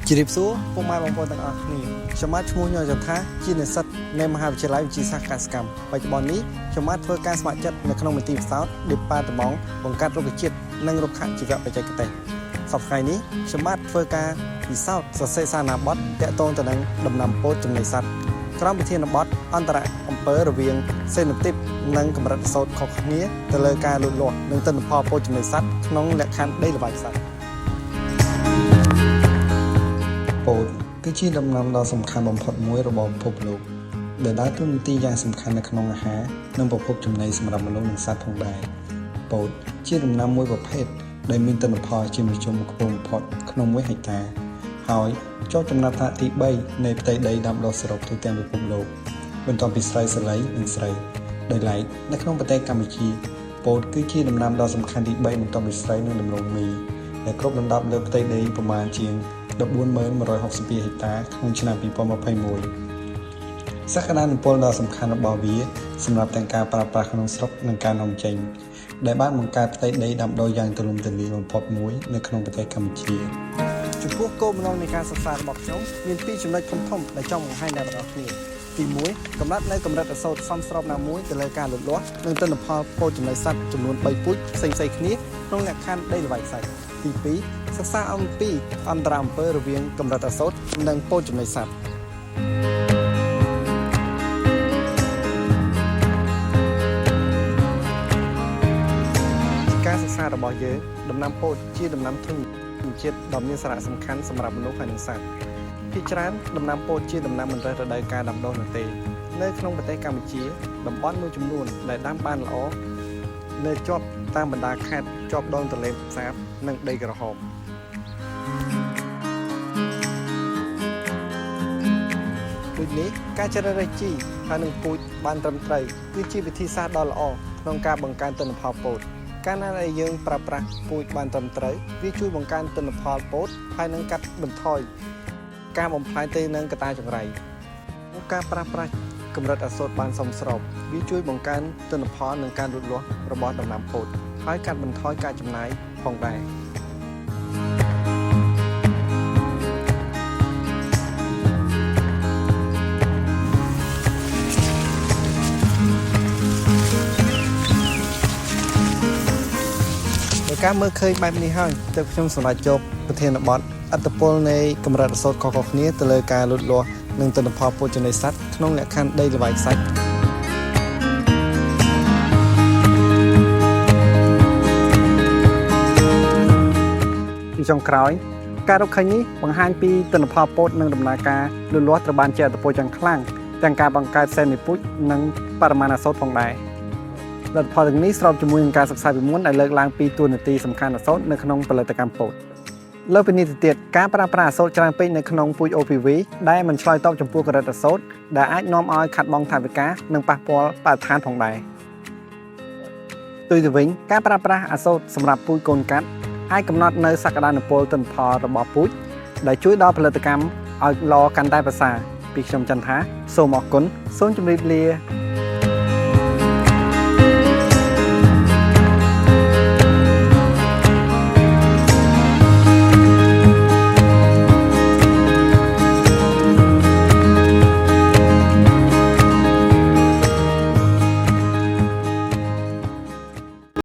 ជម្រាបសួរពុកម៉ែបងប្អូនទាំងអស់គ្នាខ្ញុំបាទឈ្មោះញ៉ចន្ទថាជានិស្សិតនៃមហាវិទ្យាល័យវិទ្យាសាស្ត្រកសិកម្មបច្ចុប្បន្ននេះខ្ញុំបាទធ្វើការស្ម័គ្រចិត្តនៅក្នុងមន្ទីរពិសោធន៍ដេប៉ាតឺម៉ង់បង្កាត់រុក្ខជាតិនិងរុក្ខជីវបច្ចេកទេសសប្តាហ៍នេះខ្ញុំបាទធ្វើការពិសោធន៍សរសេរសារណាបទតាក់ទងទៅនឹងដំណាំពោតចំណីសត្វក្រោមប្រធានបទអន្តរអំពើរវាងសេណូទីបនិងកម្រិតសូត្រខុសគ្នាទៅលើការលូតលាស់និងទិន្នផលពោតចំណីសត្វក្នុងលក្ខខណ្ឌដីល្បាច់សត្វ ពោតគឺជាដំណាំដ៏សំខាន់បំផុតមួយរបស់ពិភពលោកដែលដើរតួនាទីយ៉ាងសំខាន់នៅក្នុងអាហារនិងប្រភពចំណីសម្រាប់មនុស្សនិងសត្វផងដែរពោតជាដំណាំមួយប្រភេទដែលមានទិន្នផលជាមធ្យមខ្ពស់បំផុតក្នុង1ហិកតាហើយជាប់ចំណាត់ថ្នាក់ទី3នៃផ្ទៃដីដាំដុះសរុបទូទាំងពិភពលោកបន្ទាប់ពីស្រូវសាលីនិងស្រូវដោយឡែកនៅក្នុងប្រទេសកម្ពុជាពោតគឺជាដំណាំដ៏សំខាន់ទី3បន្ទាប់ពីស្រូវនិងដំឡូងមីដែលគ្របដណ្ដប់លើផ្ទៃដីប្រមាណជាង 14162ហិកតាក្នុងឆ្នាំ2021សក្តានុពលដ៏សំខាន់របស់វាសម្រាប់ទាំងការប្រើប្រាស់ក្នុងស្រុកនិងការនាំចេញដែលបានបង្កើតផ្ទៃដីដាំដុះយ៉ាងទូលំទូលាយបំផុតមួយនៅក្នុងប្រទេសកម្ពុជាចំពោះគោលបំណងនៃការសិក្សារបស់ខ្ញុំមានពីរចំណុចធំៗដែលចង់បង្ហាញដល់អ្នកទាំងអស់គ្នាទី1កំណត់នៅកម្រិតអសូតសមស្របណាមួយទៅលើការលូតលាស់និងទិន្នផលពោតចំណីសត្វចំនួន3ពូជផ្សេងៗគ្នាក្នុងលក្ខខណ្ឌដីល្បាច់ខ្សាច់ទី2សិក្សាអំពីអន្តរអំពើរវាងកម្រិតអាសូតនិងពោតចំណីសត្វ ការសិក្សារបស់យើងដំណាំពោតជាដំណាំធញ្ញជាតិដ៏មានសារៈសំខាន់សម្រាប់មនុស្សហើយនិងសត្វភាគច្រើនដំណាំពោតជាដំណាំមិនរើសរដូវកាលដាំដុះនោះទេនៅក្នុងប្រទេសកម្ពុជាតំបន់មួយចំនួនដែលដាំបានល្អនៅជាប់តាមបណ្ដាខេត្តជាប់ដងទន្លេសាបនិងដីក្រហមដូចនេះការជ្រើសរើសជីហើយនិងពូជបានត្រឹមត្រូវគឺជាវិធីសាស្ត្រដ៏ល្អក្នុងការបង្កើនទិន្នផលពោតកាលណាដែលយើងប្រើប្រាស់ពូជបានត្រឹមត្រូវវាជួយបង្កើនទិន្នផលពោតហើយនិងកាត់បន្ថយការបំផ្លាញទៅនឹងកត្តាចង្រៃការប្រើប្រាស់កម្រិតអាសូតបានសមស្របវាជួយបង្កើនទិន្នផលនិងការលូតលាស់របស់ដំណាំពោតហើយកាត់បន្ថយការចំណាយផងដែរ ដោយការមើលឃើញបែបនេះហើយទើបខ្ញុំសម្រេចយកប្រធានបទអត្តពលនៃកម្រិតអសូតខុសៗគ្នាទៅលើការលូតលាស់និងទិន្នផលពោជនីសត្វក្នុងលក្ខខណ្ឌដីល្បាច់ខ្សាច់ពីចុងក្រោយការរកឃើញនេះបង្ហាញពីទិន្នផលពោតនិងដំណើរការលូតលាស់ត្រូវបានជះឥទ្ធិពលយ៉ាងខ្លាំងទាំងការបង្កើតសែននៃពូជនិងបរិមាណអាសូតផងដែរ លទ្ធផលទាំងនេះស្របជាមួយនឹងការសិក្សាពីមុនដែលលើកឡើងពីតួនាទីសំខាន់អាសូតនៅក្នុងផលិតកម្មពោតលើសពីនេះទៅទៀតការប្រើប្រាស់អាសូតច្រើនពេកនៅក្នុងពូជ OPV ដែលមិនឆ្លើយតបចំពោះកម្រិតអាសូតដែលអាចនាំឲ្យខាត់បងថវិកានិងប៉ះពាល់បរិស្ថានផងដែរផ្ទុយទៅវិញការប្រើប្រាស់អាសូតសម្រាប់ពូជកូនកាត់អាចកំណត់នៅសក្តានុពលទិន្នផលរបស់ពូជដែលជួយដល់ផលិតកម្មឲ្យល្អកាន់តែប្រសើរពីខ្ញុំចន្ទថាសូមអរគុណសូមជម្រាបលា។